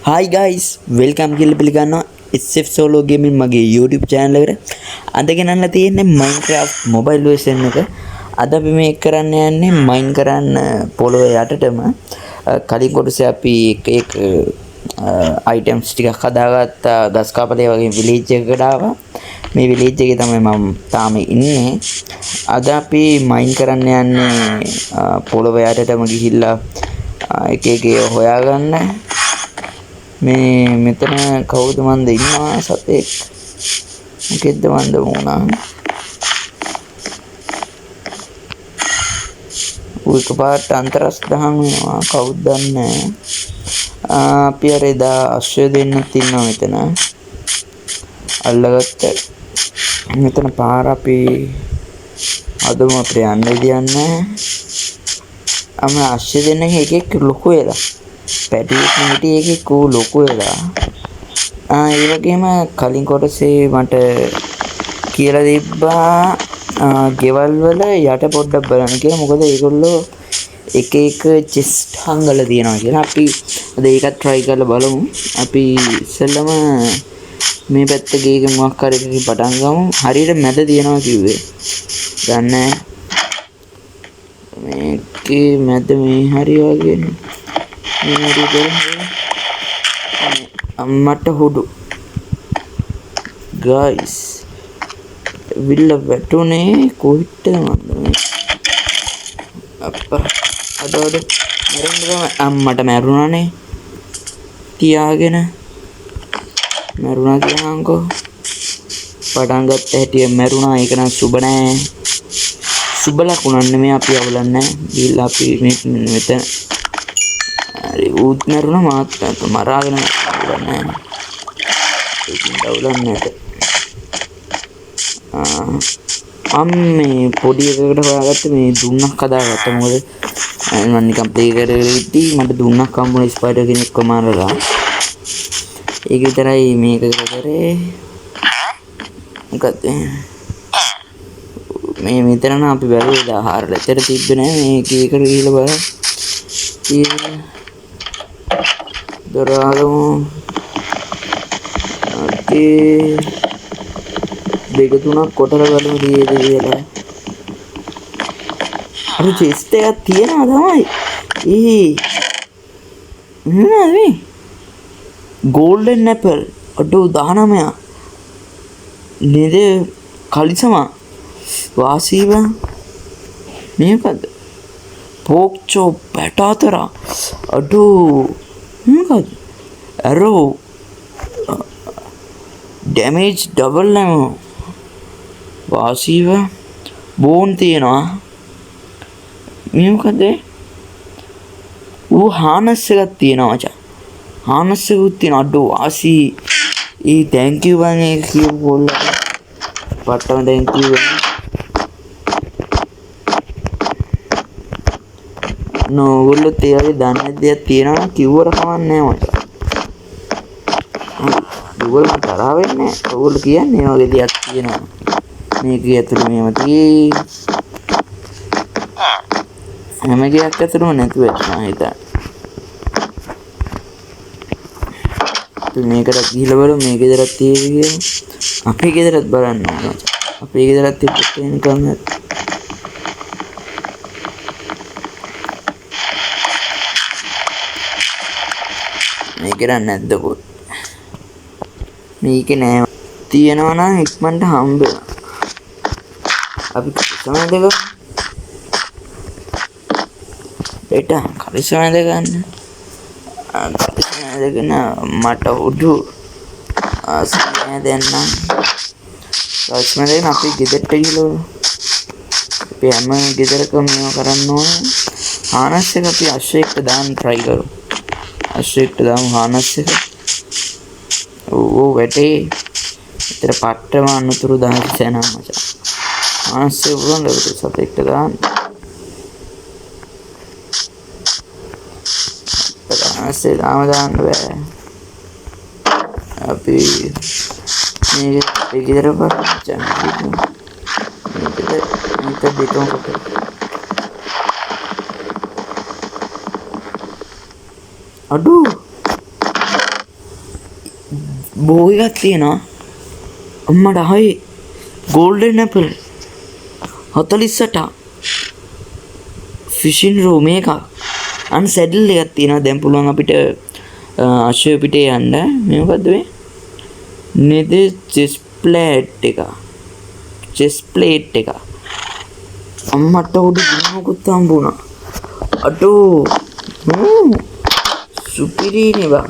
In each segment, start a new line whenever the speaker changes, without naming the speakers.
Hi guys, welcome කියලා පිළිගන්නවා SF Solo Gaming මගේ YouTube channel එකට. අද ගෙනල්ලා තියෙන්නේ Minecraft mobile version එක. අද අපි මේ කරන්න යන්නේ මයින් කරන්න පොළොව යටටම. කලින් කොටසේ අපි එක එක අයිටම්ස් ටිකක් හදාගත්තා. ගස් කපලේ වගේ විලේජ් එකකට ආවා. මේ විලේජ් එකේ තමයි මම තාම ඉන්නේ. අද අපි මයින් කරන්න යන්නේ පොළොව යටටම ගිහිල්ලා එක එක ඒවා හොයාගන්න. මේ මෙතන කවුද මන්ද ඉන්නවා සතෙක්. මොකෙද්ද මන්ද වුණා. ඌ එකපාරට අන්තරස් දහම් වෙනවා කවුද දන්නේ නැහැ. අපි අර එදා අශ්වය දෙන්නත් ඉන්නවා මෙතන. අල්ලගත්ත. මෙතන පාර අපි අදම අපිට යන්න විදියක් නැහැ. අම අශ්වය දෙන්නගේ එකෙක් ලොකු වෙලා. පැටියෙක් හිටියේ එකෙක් ඌ ලොකු වෙලා. ඒ වගේම කලින් කොටසේ මට කියලා තිබ්බා ගෙවල් වල යට පොඩ්ඩක් බලන්න කියලා. මොකද ඒගොල්ලෝ එක එක චෙස්ට් හංගලා තියෙනවා කියලා. අපි අද ඒකත් try කරලා බලමු. අපි ඉස්සෙල්ලම මේ පැත්ත ගේක මොකක් හරි එකකින් පටන් ගමු. හරියට මැද තියෙනවා කිව්වේ. දන්නේ මේකේ මැද මේ හරි වගේනේ. මේ හරි බලමු. අම්මට හුඩු. ගයිස් විල්ල වැටුනේ කොහෙටද මන්ද මේ? අප්පා අද අද මැරෙන්න තමයි. අම්මට මැරුණානේ. තියාගෙන මැරුණා කියනකෝ. පටන් ගත්ත හැටි මැරුණා. ඒක නම් සුබ නෑ. සුබ ලකුණක් නෙමෙයි. අපි අවුලක් නෑ. ගිහිල්ලා අපි මේ මෙතන හරි ඌත් මැරුණා මාත් මරාගෙන අවුලක් නෑ. ඒකින් අවුලක් නැත. මම මේ පොඩි එකකට හොයාගත්ත මේ දුන්නක් හදාගත්තා. මොකද මම නිකන් ප්ලේ කර කර ඉද්දි මට දුන්නක් හම්බුණා ස්පයිඩර් කෙනෙක්ව මරලා. ඒක විතරයි මේක කරේ. මොකද්ද මේ මෙතන නම් අපි බැලුවේ දා හාරලා. එතන තිබ්බේ නෑ. මේක එකට ගිහලා බලන්න. තියෙන දොර අරමු. අපි දෙක තුනක් කොටලා බලමු තියෙද කියලා. අර චෙස්ට් එකක් තියෙනවා තමයි. ඊ මොනවද මේ? ගෝල්ඩන් ඇපල් අඩෝ 19 නේද? කලිසම වාසීව මේ මොකද්ද? පෝක් චොප් 64 අඩෝ මොකද්ද? ඇරෝ ඩැමේජ් ඩබල් ඇමෝ වාසීව බෝන් තියෙනවා. මේ මොකද? ඌ හානස් එකක් තියෙනවා මචං. හානස් එකකුත් තියෙනවා. අඩෝ වාසී. ඒ thank you බං ඒක කියපු කොල්ලට. පට්ටම thank you බං. නෝ ඔයගොල්ලොත් ඒ වගේ දන්නේ නැති දෙයක් තියෙනවා නම් කිව්වට කමක් නෑ මචං. ඔයගොල්ලෝ මට තරහ වෙන්නේ නෑ. ඔයගොල්ලෝ කියන්නේ ඒ වගේ දෙයක් තියෙනවා. මේක ඇතුළේ මෙහෙම තියෙයි. හැම ගයක් ඇතුළෙම නැතුව ඇති මං හිතන්නේ. අපි මේකටත් ගිහිල්ලා බලමු මේ ගෙදරත් තියෙවි කියලා. අපේ ගෙදරත් බලන්න ඕන මචං. අපේ ගෙදරත් තිබ්බොත් නිකන් හරි. මේක නම් නැද්ද කො? මේකේ නෑ. තියෙනවා නම් ඉක්මනට හම්බ වෙනවා. අපි කලිසම ඇඳගමු. ඒට කලිසම ඇඳගන්න. කලිසම ඇඳගෙන මට උඩු ආසනය දෙන්න. කලිසම ඇඳගෙන අපි ගෙදරට ගිහලා අපි හැම ගෙදරකම මේවා කරන්න ඕනේ. හානස් එක අපි අශ්වයෙක්ට දාන්න try කරමු. අශ්වයෙක්ට දාමු හානස් එක. ඔව් ඔව් වැටේ. විතර පට්ටම අනුතුරු දාන්න සැනා මචං. හානස් එක පුළුවන් ලැබුණේ සතෙක්ට දාන්න. හානස් එක තාම දාන්න බෑ. අපි මේක අපේ ගෙදර බලමු මචං. මේක දෙකම කොට. අඩෝ බෝ එකක් තියෙනවා. අම්මට හයි ගෝල්ඩන් ඇපල් 48ක්. ෆිෂින් රූම් එකක්. අන්න සැඩල් එකක් තියෙනවා. දැන් පුළුවන් අපිට අශ්වය පිටේ යන්න. මේ මොකද්ද මේ? නේද චෙස් ප්ලේට් එක. චෙස් ප්ලේට් එක. අම්මට උඩ ගිනමකුත් හම්බුණා. අඩෝ සුපිරිනේ බං.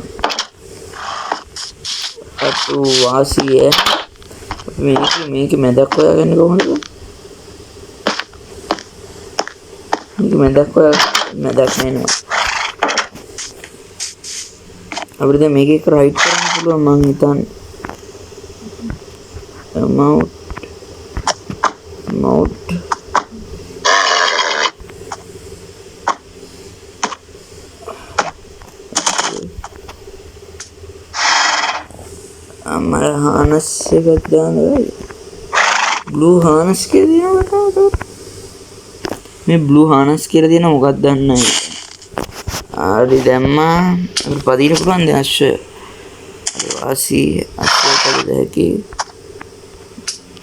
අඩෝ වාසිය. මේක මැදක් හොයාගන්න කොහොමද? මේක මැදක් හොයා මැදක් නෑ නේ. අපිට දැන් මේක එක රයිඩ් කරන්න පුළුවන් මං හිතන්නේ. මවුට් අම්මා හානස් එකක් දාන්න බැයි. බ්ලූ හානස් කියලා තියෙනවා කතාව. මේ බ්ලූ හානස් කියලා තියෙන මොකක්ද දන්නේ නැහැ. හරි දැම්මා. අපිට පදින්න පුළුවන් දැන් අශ්වය. හරි වාසි අශ්වය පදින්න හැකි.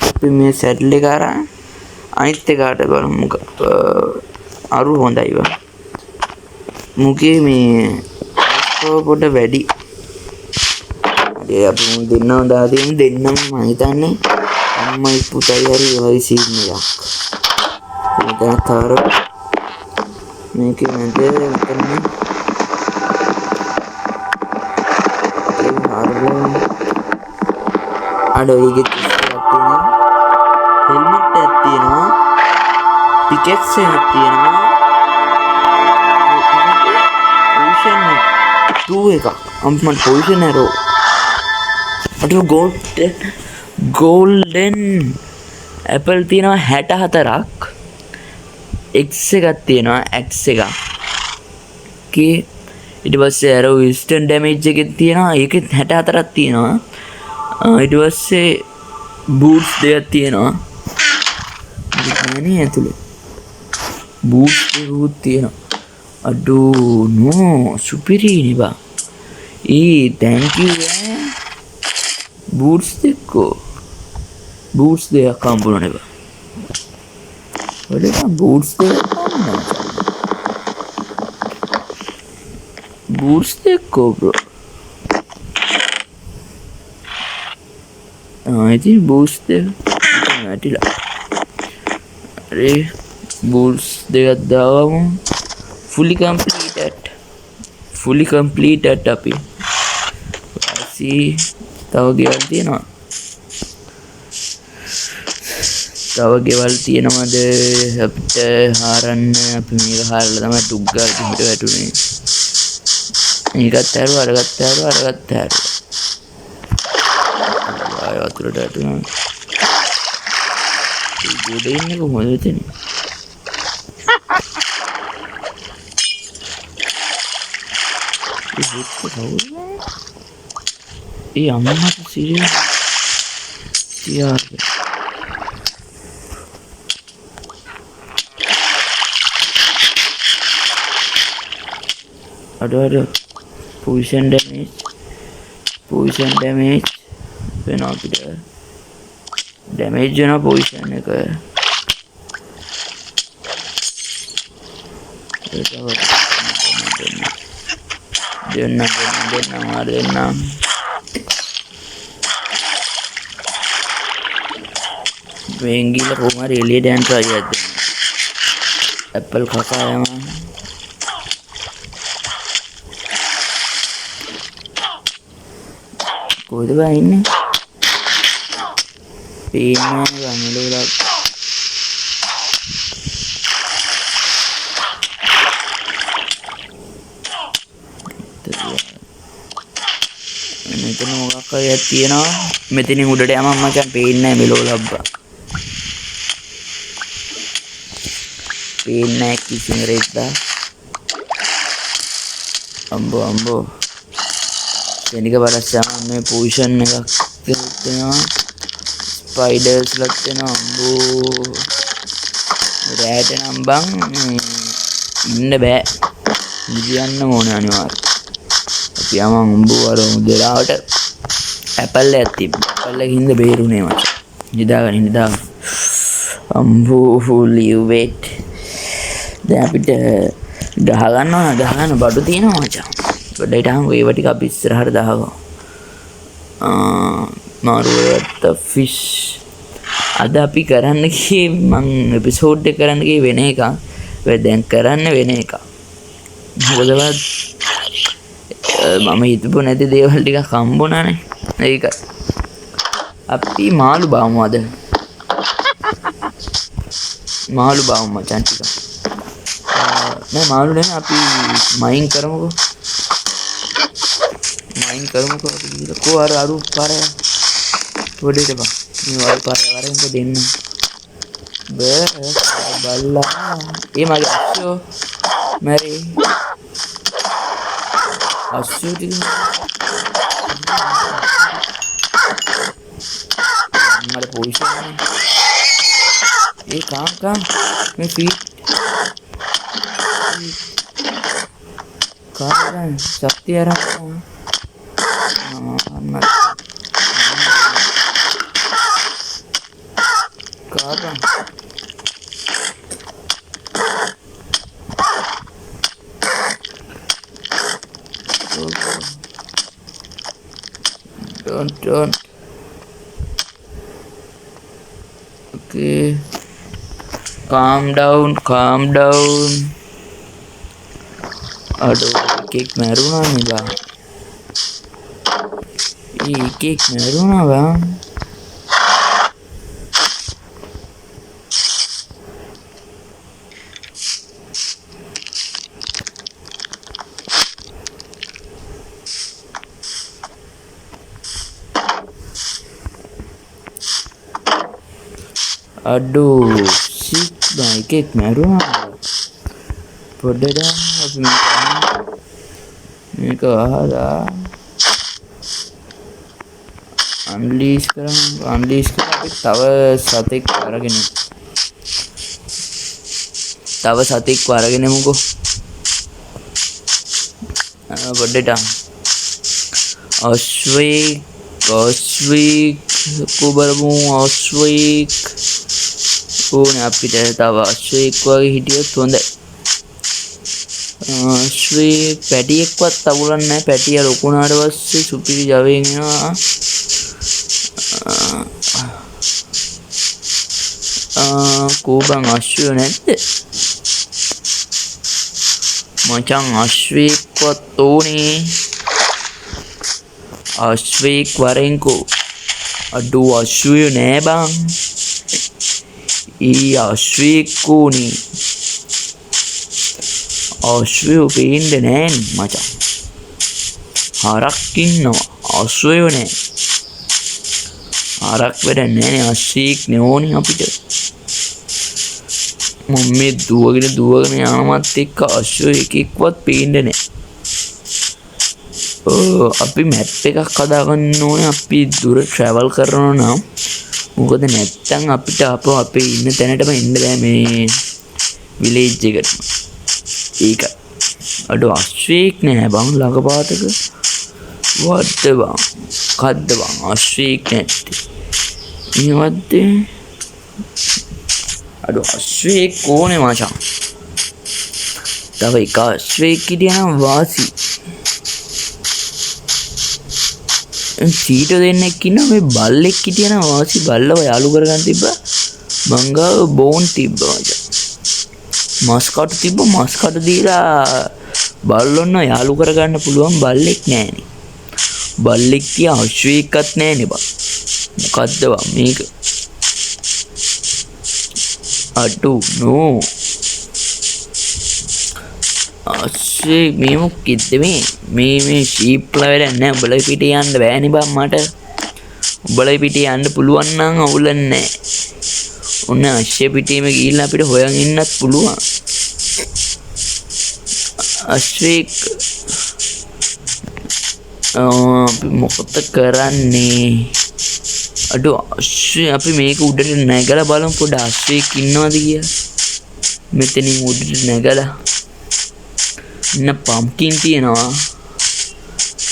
අපි මේ සැඩල් එක අරන් අනිත් එකාට බලමු. අරු හොඳයි බං. මුගේ මේ පොඩ වැඩි. හරි අපි මුන් දෙන්නම දාලා තියෙමු. දෙන්නම මං හිතන්නේ අම්මයි පුතයි හරි ඒ වගේ සීන් එකක්. මෙතන තවර මේකේ මැද මෙතන ඒ හරි අඩෝ ඒකෙත් එකක් තියෙනවා. හෙල්මට් එකක් තියෙනවා. පිකැක්ස් එකක් තියෙනවා. පොයිසන් 2 එකක්. අම්මට පොයිසන් ඇරෝ. අඩෝ ගෝල්ඩන් ඇපල් තියෙනවා 64ක්. X එකක් තියෙනවා, X එකක්. ඕකේ. ඊට පස්සේ ඇරෝ ඉන්ස්ටන්ට් ඩැමේජ් එකක් තියෙනවා. ඒකෙත් 64ක් තියෙනවා. ඊට පස්සේ බූට්ස් දෙකක් තියෙනවා. මොකද නෑනේ ඇතුලේ. බූට්ස් දෙකකුත් තියෙනවා. අඩෝ නෝ සුපිරිනේ බං. ඊ thank you ඈ. බූට්ස් දෙකෝ. බූට්ස් දෙකක් හම්බුණානේ බං. ඔය බං බූට්ස් දෙකක් හම්බුණා. බූට්ස් දෙකෝ බ්‍රෝ. ඉතින් බූට්ස් දෙක වැටිලා. හරි බූට්ස් දෙකක් දාවමු. Fully completed. Fully completed අපි. වාසි තව ගෙවල් තියෙනවා. තව ගෙවල් තියෙනවද අපිට හාරන්න? අපි මේක හාරලා තමයි ටුක් ගාලා පිට වැටුනේ. මේකත් හැරුවා, අරගත් හැරුවා, අරගත් හැරුවා. ආය වතුරට වැටුණා. ඒ ගොඩ ඉන්නේ කොහොමද මෙතන? ඒ බොක්ක කවුද? ඒ අම්මට සීරියස් තියාගෙන. අඩෝ අඩෝ පොයිසන් ඩැමේජ්, පොයිසන් ඩැමේජ් වෙනවා අපිට. ඩැමේජ් වෙනවා පොයිසන් එක. දෙන්න දෙන්න දෙන්න මාර දෙන්න. වෙන් ගිහලා කොහොම හරි එළියට යන්න try එකක් දෙන්න. ඇපල් කකා යනවා. කොහෙද බං ඉන්නේ? පේන්නේ නෑ බං මෙලොවලක්. මෙතන මොකක් හරි එකක් තියෙනවා. මෙතනින් උඩට යමන් මචං පේන්නේ නෑ මෙලොවලක් බං. පේන්නේ නෑ කිසිම රෙද්දක්. අම්බෝ අම්බෝ. සෙනික බලස්සම මේ පොසිෂන් එකක් තියෙනවා. ස්පයිඩර්ස් ලත් වෙනවා. අම්බෝ රෑට නම් බං ඉන්න බෑ. නිදියන්න ඕනේ අනිවාර්යයෙන්. අපි යමන් අම්බෝ අර මුදලාවට. ඇපල් එකක් තිබ්බා. ඇපල් එකකින් හින්දා බේරුනේ මචං. නිදාගන්න නිදාගන්න. අම්බෝ ලිව් වෙට්. දැන් අපිට ගහ ගන්න ඕන, ගහ ගන්න බඩු තියෙනවා මචං. පොඩ්ඩක් හිටහන් ඒව ටික අපි ඉස්සරහට දාගමු. මාරුව ෆිෂ්. අද අපි කරන්න ගියේ මං එපිසෝඩ් එක කරන්න ගියේ වෙන එකක්. හැබැයි දැන් කරන්න වෙන එකක්. මොකද මම හිතපු නැති දේවල් ටිකක් හම්බුණානේ. ඒකයි. අපි මාළු බාමු අද. මාළු බාමු මචං ටිකක්. නෑ මාළු නෙමෙයි, අපි මයින් කරමුකෝ. මයින් කරමුකෝ අපි ගිහලා. කෝ අර අරු පාරය. පොඩි ඉඳපන්. මේ වල් පාරය වරෙන්කෝ දෙන්න. බෑ බල්ලා. ඒ මගේ අස්සෝ මැරි. අස්සෝ ටික මට පොයිසන් නේ. ඒ කාම් කාම් මේ ෆීට් කාරන් ශක්තිය අරන් අන්න කාපන්. Don't, don't. Okay. Calm down, calm down. අඩෝ එකෙක් මැරුණා නේ බං. ඒ එකෙක් මැරුණා බං. අඩෝ ෂිට් බං, එකෙක් මැරුණා. පොඩ්ඩක් අපි මේක අහලා අන්ලීෂ් කරමු. අන්ලීෂ් කරලා අපි තව සතෙක් අරගෙන තව සතෙක් අරගෙන එමුකෝ. පොඩ්ඩක් අශ්වයෙක් අශ්වයෙක් කෝ බලමු. අශ්වයෙක් ඕනේ අපිට. තව අශ්වයෙක් වගේ හිටියොත් හොඳයි. අශ්වයෙක් පැටියෙක්වත් අගුලන්නේ නැහැ. පැටියා ලොකු වුණාට පස්සේ සුපිරි ජවයෙන් එනවා. කෝ බං අශ්වයෝ නැද්ද මචං? අශ්වයෙක්වත් ඕනේ. අශ්වයෙක් වරෙන්කෝ. අඩෝ අශ්වයෝ නෑ බං. ඊ අශ්වයෙක් ඕනේ. අශ්වයෝ පේන්න නෑනේ මචං. හරක් ඉන්නවා, අශ්වයෝ නෑ. හරක් වැඩ නෑනේ, අශ්වයෙක් නේ ඕනේ අපිට. මම මේ දුවගෙන දුවගෙන යාමත් එක්ක අශ්වයෝ එකෙක්වත් පේන්න නෑ. අපි මැප් එකක් හදාගන්න ඕනේ අපි දුර ට්‍රැවල් කරනවා නම්. මොකද නැත්තම් අපිට ආපහු අපේ ඉන්න තැනටම එන්න බෑ මේ විලේජ් එකට. ඒක අඩෝ අශ්වයෙක් නෑ බං ළඟපාතක. වද්ද බං, කද්ද බං අශ්වයෙක් නැත්තේ. මේ වද්දේ අඩෝ අශ්වයෙක් ඕනේ මචං. තව එක අශ්වයෙක් හිටියනම් වාසි. සීටෝ දෙන්නෙක් ඉන්නවා. මේ බල්ලෙක් හිටියනම් වාසි. බල්ලව යාළු කරගන්න තිබ්බා. මං ගාව බෝන් තිබ්බා මචං. මස් කටු තිබ්බ. මස් කටු දීලා බල්ලොන්න යාළු කරගන්න පුළුවන්. බල්ලෙක් නෑනේ. බල්ලෙක් තියා අශ්වයෙක්වත් නෑනේ බං. මොකද්ද බං මේක? අඩෝ නෝ. අශ්වයෙක් මේ මොකෙද්ද මේ? මේ ෂීප්ලා වැඩක් නෑ. උඹලා පිටේ යන්න බෑනේ බං මට. උඹලා පිටේ යන්න පුළුවන් නම් අවුලක් නෑ. ඔන්න අශ්වය පිටේම ගිහිල්ලා අපිට හොයන් ඉන්නත් පුළුවන්. අශ්වයෙක් අපි මොකද කරන්නේ? අඩෝ අශ්වය අපි මේක උඩට නැගලා බලමු පොඩ අශ්වයෙක් ඉන්නවද කියලා. මෙතනින් උඩට නැගලා ඉන්න පම්කින් තියෙනවා.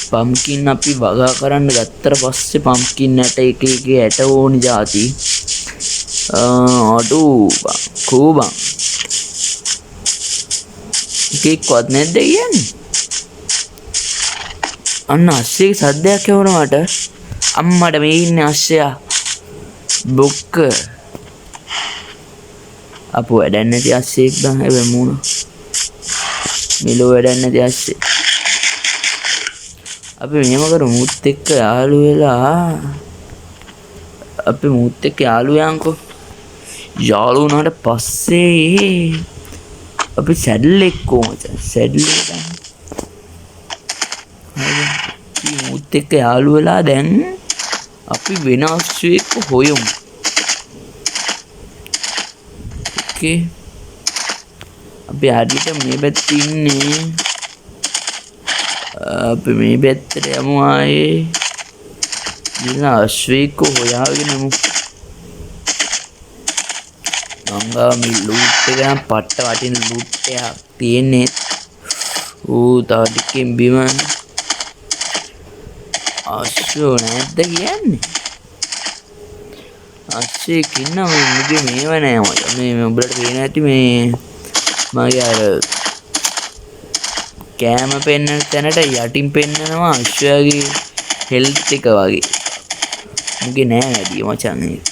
පම්කින් අපි වගා කරන්න ගත්තට පස්සේ පම්කින් ඇට එක එක ඇට ඕනි જાති. අඩෝ බං කෝ බං එකෙක්වත් නැද්ද කියන්නේ? අන්න අස්සෙගේ සද්දයක් ඇහුණා මට. අම්මට මේ ඉන්නේ අස්සයා. බොක්ක. අපෝ වැඩක් නැති අස්සෙක් බං හැබැයි මූණ. මෙලෝ වැඩක් නැති අස්සේ. අපි මෙහෙම කරමු මුත් එක්ක යාළු වෙලා අපි මුත් එක්ක යාළු යන්කෝ. යාළු වුණාට පස්සේ අපි සැඩල් එක්කෝ මචං. සැඩල් එක ගන්න. හරිද? අපි මුත් එක්ක යාළු වෙලා දැන් අපි වෙන අස්සෙක් හොයමු. ඕකේ. අපි හරියට මේ පැත්තේ ඉන්නේ. අපි මේ පැත්තට යමු ආයේ. ගිහින් අශ්වයෙක්ව හොයාගෙන යමු. මං ගාව මේ ලූට් එක නම් පට්ට වටින ලූට් එකක් තියෙන්නේ. ඌ තව ටිකකින් බිම. අශ්වයෝ නැද්ද කියන්නේ? අශ්වයෙක් ඉන්නවා මේ මුගේ මේව නෑ මචං. මේ උඹලට පේන ඇති මේ මගේ අර කෑම පෙන්නන තැනට යටින් පෙන්නනවා අශ්වයාගේ හෙල්ත් එක වගේ. මුගේ නෑ වැඩි මචං ඒක.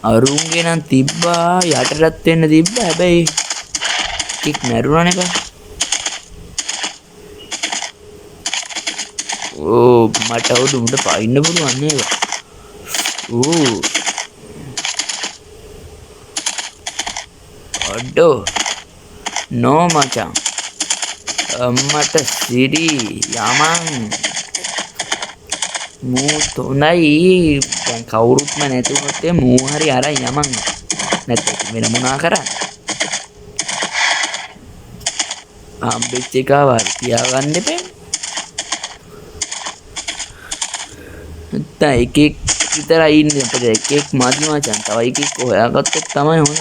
අරුන්ගේ නම් තිබ්බා යටටත් වෙන්න තිබ්බා. හැබැයි ටික මැරුණානේ බං. ඕ මට අවුදු මුට පයින්න පුළුවන් නේද? ඌ අඩෝ නෝ මචං. අම්මට සිරි යමන් මූ හොඳයි. දැන් කවුරුත්ම නැති වුණොත් ඒ මූ හරි අරන් යමන්. නැත්නම් වෙන මොනා කරන්නේ? හම්බෙච්ච එක හරි තියාගන්න එපා. නැත්නම් එකෙක් විතරයි ඉන්නේ අපිට. එකෙක් මදි මචං. තව එකෙක් හොයාගත්තොත් තමයි හොඳ.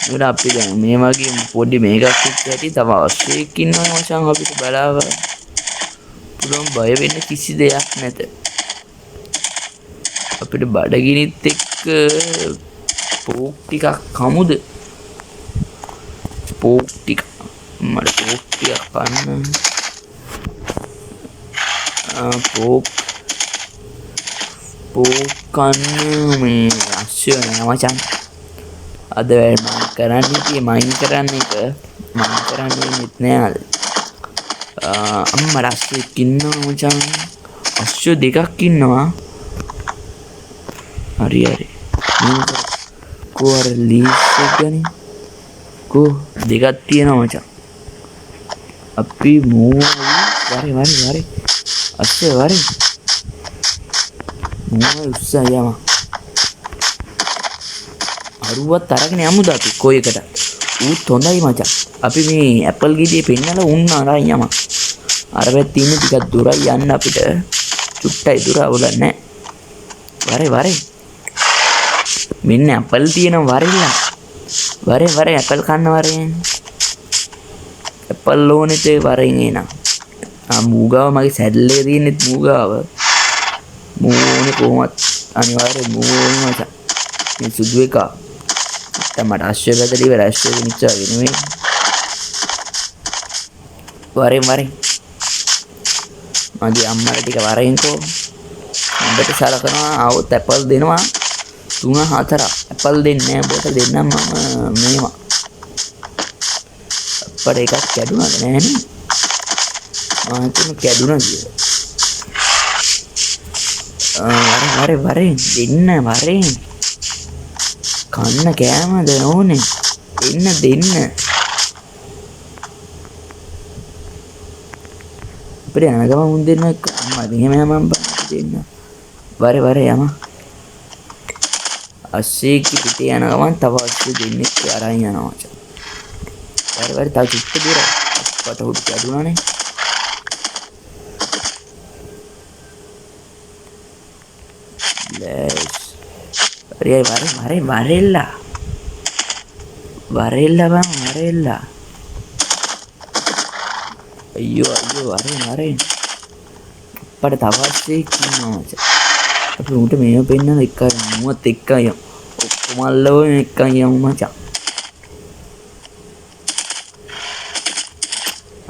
ඒකට අපි දැන් මේ වගේ පොඩි මේකක් එක්ක ඇති තව අශ්වයෙක් ඉන්නවා මචං අපිට බලාව පුළුවන්. බය වෙන්න කිසි දෙයක් නැත. අපිට බඩගිනිත් එක්ක පෝක් ටිකක් කමුද? පෝක් ටික මට පෝක් ටිකක් කන්න. පෝක් පෝක් කන්න මේ අශ්වය නෑ මචං. අද වැඩ මං කරන්න හිටියේ මයින් කරන්න එක මං කරන්න වෙන්නෙත් නෑ අද. අම්මා අශ්වයෙක් ඉන්නවා මචං. අශ්වය දෙකක් ඉන්නවා. හරි හරි. කෝ අර ලීස් එක ගනි. කෝ දෙකක් තියෙනවා මචං. අපි මූවයි වරේ වරේ වරේ අශ්වය වරේ මූවයි උස්සා යම. අරුවත් අරගෙන යමුද අපි කොයි එකට? ඌත් හොඳයි මචං. අපි මේ ඇපල් ගෙඩිය පෙන්නලා උන් අරන් යමන්. අර පැත්තේ ඉන්න ටිකක් දුරයි යන්න අපිට. චුට්ටයි දුර අවුලක් නෑ. වරේ වරේ. මෙන්න ඇපල් තියෙනවා වරෙල්ලා. වරේ වරේ ඇපල් කන්න වරෙන්. ඇපල් ඕනෙත් ඒ වරෙන් එනවා. ආ මූගාව මගේ සැඩල් එක තියෙනෙත් මූගාව. මූ ඕනේ කොහොමත් අනිවාර්යෙන් මූ ඕනේ මචං. මේ සුදු එක. නැත්තම් මට අශ්වය පැදලා ඉවරයි. අශ්වය මිච්චා නෙමෙයි. වරෙන් වරෙන්. මගේ අම්මලා ටික වරෙන්කෝ. හොඳට සලකනවා. ආවොත් ඇපල් දෙනවා. 3 4 ඇපල් දෙන්නේ නෑ බොට දෙන්නම් මම මේවා. අප්පට එකක් කැඩුනද නෑනේ. මම හිතුවේ කැඩුනා කියලා. වරෙන් වරෙන් වරෙන් දෙන්න වරෙන්. කන්න කෑමද ඕනේ? දෙන්න දෙන්න. අපිට යන ගමන් මුන් දෙන්න එක්ක අම්මා මෙහෙම යමන් බං දෙන්න. වරේ වරේ යම. අස්සේක පිටේ යන ගමන් තව අස්සේ දෙන්නෙක් අරන් යනවා මචං. වරේ වරේ තව චුට්ට දුර. අප්පට හුඩු කැඩුනානේ. බ්ලැස්. හරි වරේ වරේ වරෙල්ලා. වරෙල්ලා බං වරෙල්ලා. අයියෝ අයියෝ වරෙන් වරෙන්. අප්පට තවත් එක්ක ඉන්නවා මචං. අපි උන්ට මේව පෙන්නන එක මුවත් එක්ක යමු. ඔක්කොම අල්ලවගෙන එක්ක යමු මචං.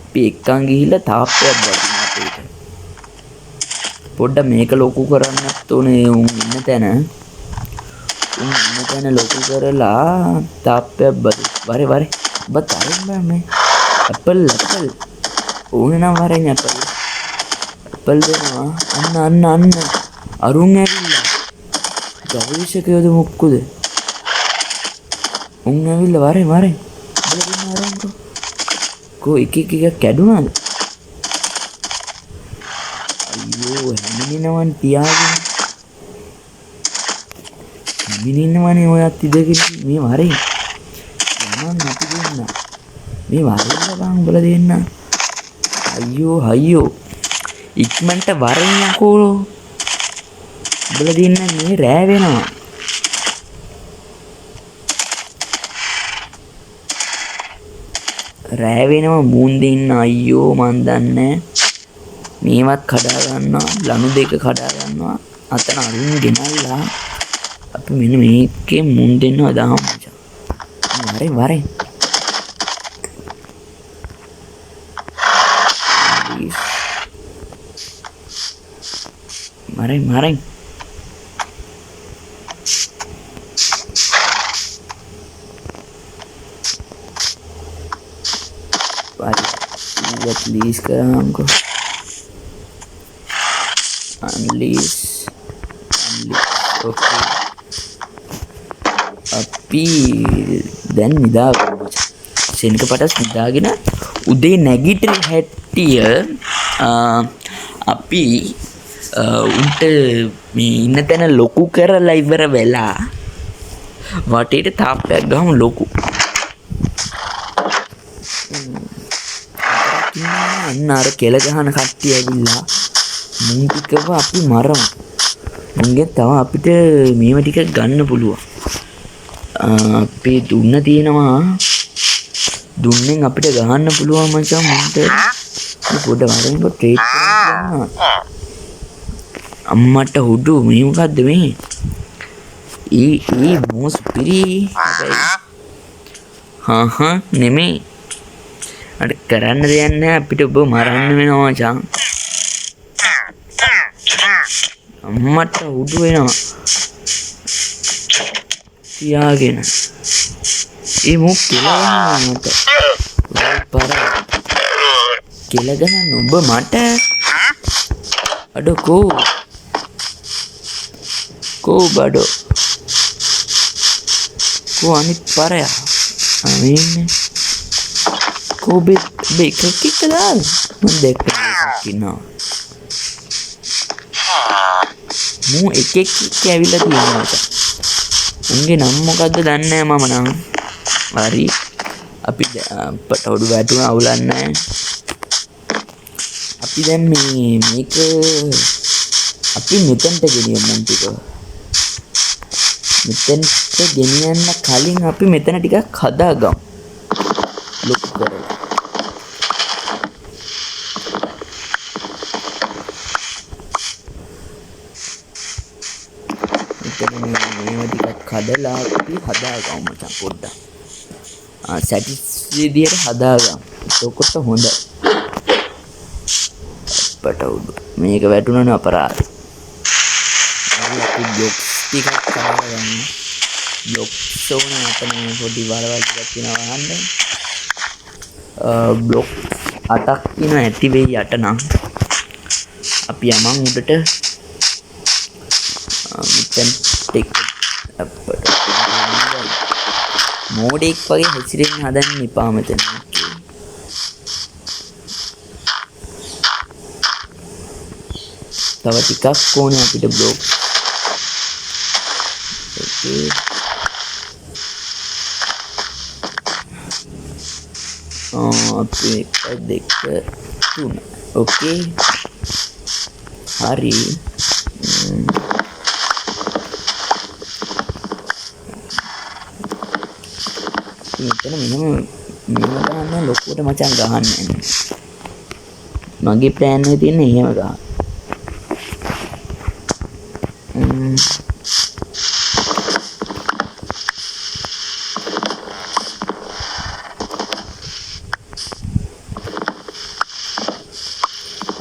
අපි එක්කන් ගිහිල්ලා තාප්පයක් බදින්න අපේට. පොඩ්ඩක් මේක ලොකු කරන්නත් ඕනේ උන් ඉන්න තැන. උන් ඉන්න තැන ලොකු කරලා තාප්පයක් බදි. වරේ වරේ. ඔබ තරෙන් බෑ මේ. Apple Apple. ඕනේ නම් වරෙන් ඇපල්. ඇපල් දෙනවා. අන්න අන්න අන්න. අරුන් ඇවිල්ලා. ගවේෂකයෝද මොක්කුද? උන් ඇවිල්ලා වරේ වරේ. උඹලා දෙන්න වරෙන්කෝ. කෝ එක එක එකක් කැඩුනාද? අයියෝ හැමිනෙනවන් තියාගෙන. හැමිනෙනවනේ ඔයත් ඉඳගෙන මේ වරේ. යමන් අපි දෙන්න. මේ වරෙන් බං උඹලා දෙන්න. අයියෝ අයියෝ. ඉක්මනට වරෙන් යකෝ. උඹලා දෙන්න මේ රෑ වෙනවා. රෑ වෙනවා මූන් දෙන්න. අයියෝ මන් දන්නේ මේවත් කඩා ගන්නවා. ලනු දෙක කඩා ගන්නවා. අතන අරුන් ගෙනල්ලා අපි මෙන්න මේකේ මුන් දෙන්නව දාමු මචං. වරෙන් වරෙන්. මරෙන් මරෙන්. Please කරාම්කෝ. Unleash unleash. Okay අපි දැන් නිදාගමු මචං. සෙනඟ පටස් නිදාගෙන උදේ නැගිටින හැටිය අපි උන්ට මේ ඉන්න තැන ලොකු කරලා ඉවර වෙලා වටේට තාප්පයක් ගහමු ලොකු. අන්න අර කෙල ගහන කට්ටිය ඇවිල්ලා මුන් ටිකව අපි මරමු. මුන්ගෙන් තව අපිට මේව ටික ගන්න පුළුවන්. අපේ දුන්න තියෙනවා. දුන්නෙන් අපිට ගහන්න පුළුවන් මචං මුන්ට. මේ පොඩ වරෙන්කෝ ට්‍රේඩ් කරන්න. අම්මට හුඩු මේ මොකද්ද මේ? ඊ ඊ මෝස් පිරි. හා හා නෙමෙයි. අර කරන්න දෙයක් නෑ අපිට ඔබ මරන්න වෙනවා මචං. අම්මට හුඩු වෙනවා. තියාගෙන. ඒ මූ කෙල ගහනවා මට. ඔය පර. කෙල ගහන්න ඔබ මට. අඩෝ කෝ. කෝ බඩෝ. කෝ අනිත් පරයා. ආ මේ කෝ බේ බේ එකක් එක්ක දාන්න. මං දැක්කා එකක් ඉන්නවා. මූ එකෙක් එක්ක ඇවිල්ලා තියෙනවා මචං. උන්ගේ නම මොකද්ද දන්නේ නෑ මම නම්. හරි. අපි අපට ඔඩු වැටුණා අවුලක් නෑ. අපි දැන් මේ මේක අපි මෙතනට ගෙනියමු මුන් ටික. මෙතනට ගෙනියන්න කලින් අපි මෙතන ටිකක් හදාගමු. ලොකු කරලා. මෙතන මේවා ටිකක් කඩලා අපි හදාගමු මචං පොඩ්ඩක්. සැටිස් විදියට හදාගමු. එතකොට හොඳයි. අපට උඩු මේක වැටුණානේ අපරාධ. හරි අපි බ්ලොක්ස් ටිකක් කඩාගමු. බ්ලොක්ස් ඕනේ අපේ මේ පොඩි වලවල් ටිකක් තියෙනවා වහන්න. බ්ලොක් 8ක් තියෙනවා ඇති වෙයි 8 නම්. අපි යමන් උඩට. මෙතෙන් ටික අපට මෝඩෙක් වගේ හැසිරෙන්න හදන්න එපා මෙතන. තව ටිකක් ඕනේ අපිට බ්ලොක්. ඕකේ. අපි 1 2 3. ඕකේ. හරි. මෙතන මෙහෙම මෙහෙම ගහන්න ලොකුවට මචං ගහන්න යන්නේ. මගේ ප්ලෑන් එක තියෙන්නේ එහෙම ගහන්න.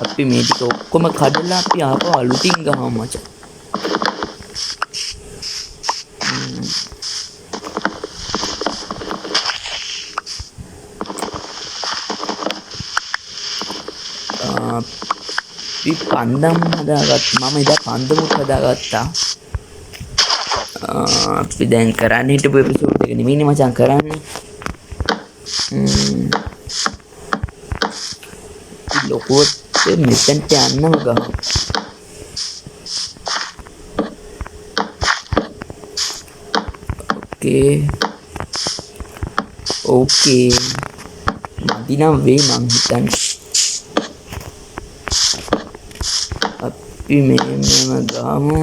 අපි මේ ටික ඔක්කොම කඩලා අපි ආපහු අලුතින් ගහමු මචං. අපි පන්දම් හදාගත්තා. මම එදා පන්දමුත් හදාගත්තා. අපි දැන් කරන්න හිටපු එපිසෝඩ් එක නෙමෙයිනේ මචං කරන්නේ. ලොකුවට මෙතනට යන්නම ගහමු. ඕකේ ඕකේ මදි නම් වෙයි මං හිතන්නේ. අපි මෙහෙම ගහමු.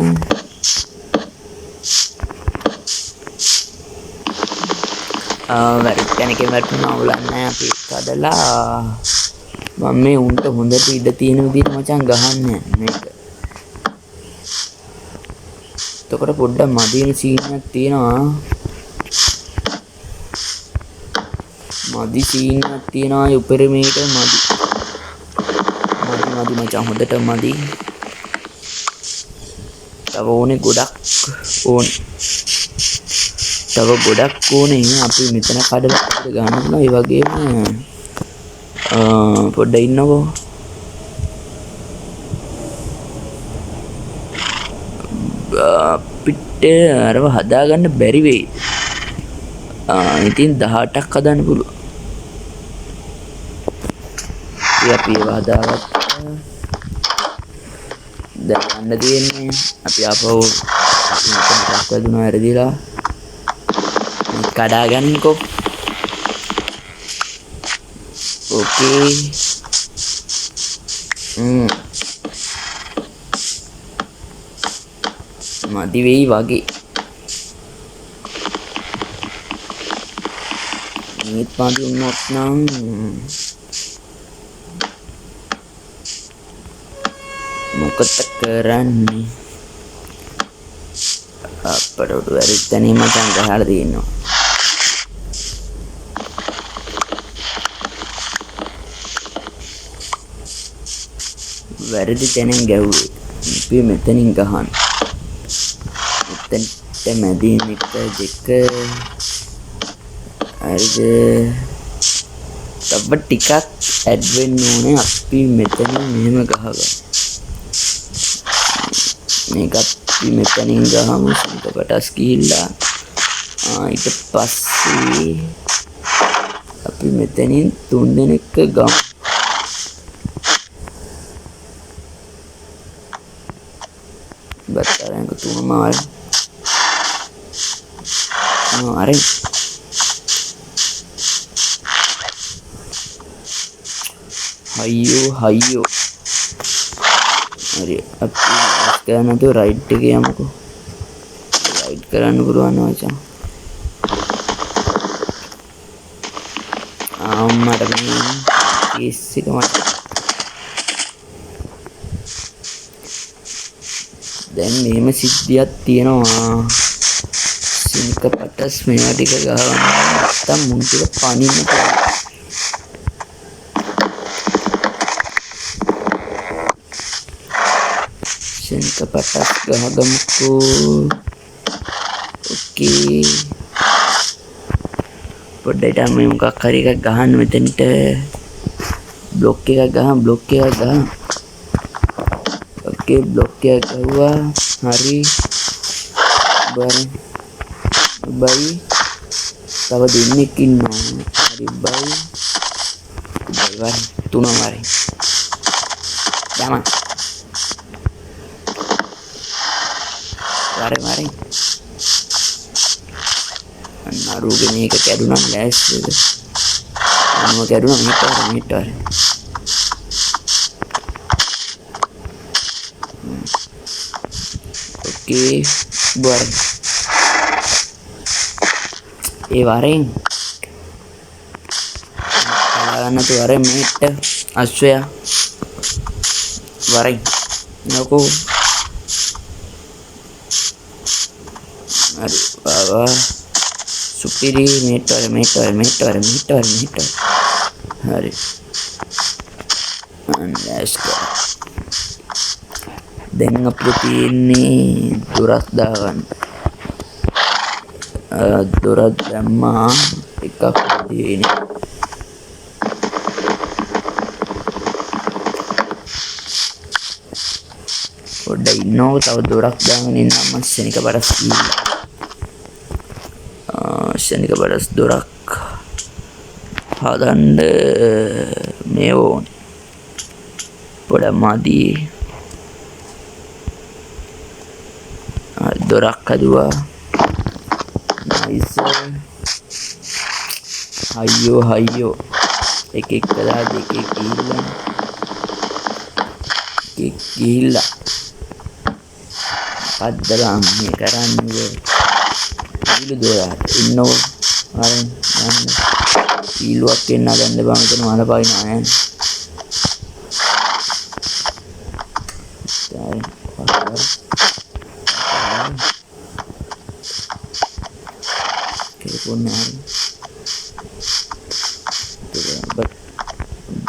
වැරදි තැනකින් වැටුණා අවුලක් නෑ. අපි කඩලා මම මේ උන්ට හොඳට ඉඩ තියෙන විදිහට මචං ගහන්නේ මේක. එතකොට පොඩ්ඩක් මදි වෙන සීන් එකක් තියෙනවා. මදි සීන් එකක් තියෙනවා ඒ උපරිමයට මදි. මදි මදි මචං හොඳට මදි. තව ඕනේ ගොඩක් ඕනේ. තව ගොඩක් ඕනේ. අපි මෙතන කඩලා අපිට ගන්න පුළුවන්. ඒ වගේම පොඩ්ඩක් ඉන්නකෝ. අපිට අරව හදාගන්න බැරි වෙයි. ඉතින් 18ක් හදන්න පුළුවන්. ඉතින් අපි ඒව හදාගත්තා. දැන් යන්න තියෙන්නේ. අපි ආපහු මෙතන එකක් වැදුනා වැරදිලා. කඩා ගන්නකෝ. ඕකේ. මදි වෙයි වගේ. මේත් මදි වුණොත් නම් මොකද කරන්නේ? අපට උඩ වැරදි තැනින් මචං ගහලා තියෙනවා. වැරදි තැනින් ගැහුවේ. අපි මෙතනින් ගහන්න. මෙතනට මැදින් 1 2 හරිද? තව ටිකක් ඇඩ් වෙන්න ඕනේ. අපි මෙතනින් මෙහෙම ගහගමු. මේක අපි මෙතනින් ගහමු. සිංකපටස් ගිහිල්ලා. ඊට පස්සේ අපි මෙතනින් 3 දෙනෙක්ව ගමු. බත්තරයන්ක තුනම ආවේ. අර අයියෝ අයියෝ. හරි අපි කරන්න නැතුව රයිට් එක යමුකෝ. රයිට් කරන්න පුළුවන් මචං. අම්මට මේ කේස් එක මට දැන් මෙහෙම සිද්ධියක් තියෙනවා. සිංක පටස් මේවා ටික ගහගන්න නැත්තම් මුන් ටික පනින්න පුළුවන්. සිංක පටස් ගහගමුකෝ. ඕකේ පොඩ්ඩක් මේ මොකක් හරි එකක් ගහන්න මෙතනට. බ්ලොක් එකක් ගහන්න, බ්ලොක් එකක් ගහන්න. ඕකේ බ්ලොක් එකක් ගහුවා. හරි බයි බයි. තව දෙන්නෙක් ඉන්නවා. හරි බයි බයි බයි. තුනම හරි යමන්. වරේ වරේ. අන්න අරුගේ මේක කැඩුනා ලෑස්තිද? අනුව කැඩුනා. මේක වරේ මේක වරේ. ඕකේ බර ඒ වරෙන් බලාගන්න තු වරෙන් මේට අශ්වයා. වරෙන් නකෝ හරි වා සුපිරි මේට වර මේට වර මේට වර මේට වර මේට හරි අන්න දැන් අපිට තියෙන්නේ දොරක් දාගන්න. දොරක් දැම්මා එකක් තියෙන්නේ. පොඩ්ඩක් ඉන්නෝ තව දොරක් දාගෙන ඉන්නම් මං ශනික බරස් ගිහිල්ලා. ශනික බරස් දොරක් හදන්න මේ ඕනේ. පොඩ මදි. දොරක් හදුවා. නයිස්. අයියෝ අයියෝ එක එක කළා දෙක එක ගිහිල්ලා එක ගිහිල්ලා මොකද්ද බං මේ කරන්නේ ඊළු දොරට ඉන්නෝ අර යන්න ඊළුවක් එන්න හදන්න බං මෙතන මල පයින්නවා ඈ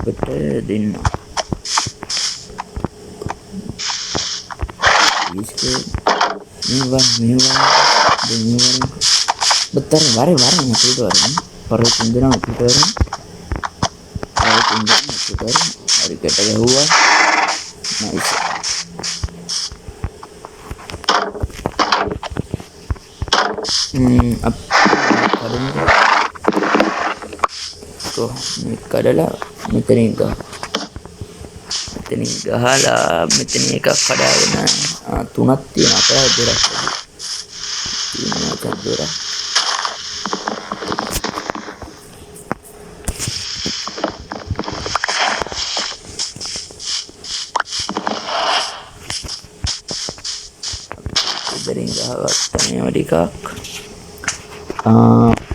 ඔබට දෙන්න. මේවා මේවා මේවා බතර වරේ වරේ අපිට වරේ පරව තුන් දෙනා අපිට වරේ පරව තුන් දෙනා අපිට වරේ හරි ගැට ගැහුවා නයිස්. අපි කඩමු කො මේ කඩලා මෙතනින් ගහ මෙතනින් ගහලා මෙතන එකක් කඩාගෙන තුනක් තියෙන අපේ දොරක් තියෙනවා දොරක් ඉතින් ගහගත්තා මේවා ටිකක්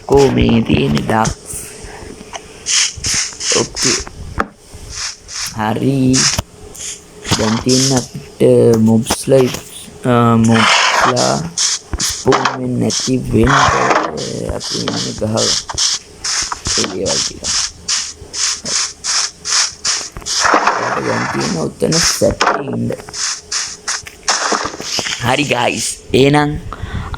කෝ මේ තියෙන්නේ ඩක් ඕකේ හරි දැන් තියෙන අපිට මොබ්ස්ලා මොබ්ස්ලා ස්පෝන් වෙන්නේ නැති වෙන්න අපි යන්නේ ගහලා ඒ දේවල් ටික. දැන් තියෙන උතන සැපේ ඉන්න. හරි ගයිස් එහෙනම්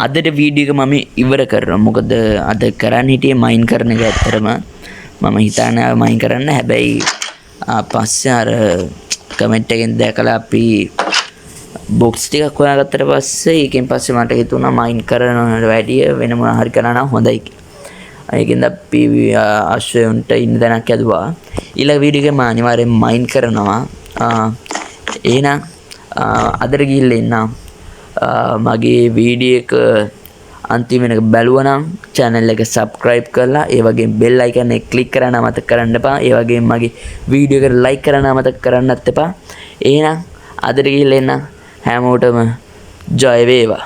අදට වීඩියෝ එක මම ඉවර කරනවා. මොකද අද කරන්න හිටියේ මයින් කරන එක ඇත්තටම මම හිතාන මයින් කරන්න. හැබැයි පස්සේ අර කමෙන්ට් එකෙන් දැකලා අපි බොක්ස් ටිකක් හොයාගත්තට පස්සේ ඒකෙන් පස්සේ මට හිතුණා මයින් කරනවට වැඩිය වෙන මොනවා හරි කරා නම් හොඳයි කියලා. ඒකෙන්ද අපි අශ්වයන්ට ඉන්න තැනක් හැදුවා. ඊළඟ වීඩියෝ එකේ මම අනිවාර්යෙන් මයින් කරනවා. එහෙනම් අදට ගිහිල්ලා ඉන්නම්. මගේ වීඩියෝ එක අන්තිම වෙනක බැලුවා නම් channel එක subscribe කරලා ඒ වගේම bell icon එක click කරන්න අමතක කරන්න එපා. ඒ වගේම මගේ වීඩියෝ එකට like කරන්න අමතක කරන්නත් එපා. එහෙනම් අදට ගිහිල්ලා එන්න හැමෝටම ජය වේවා.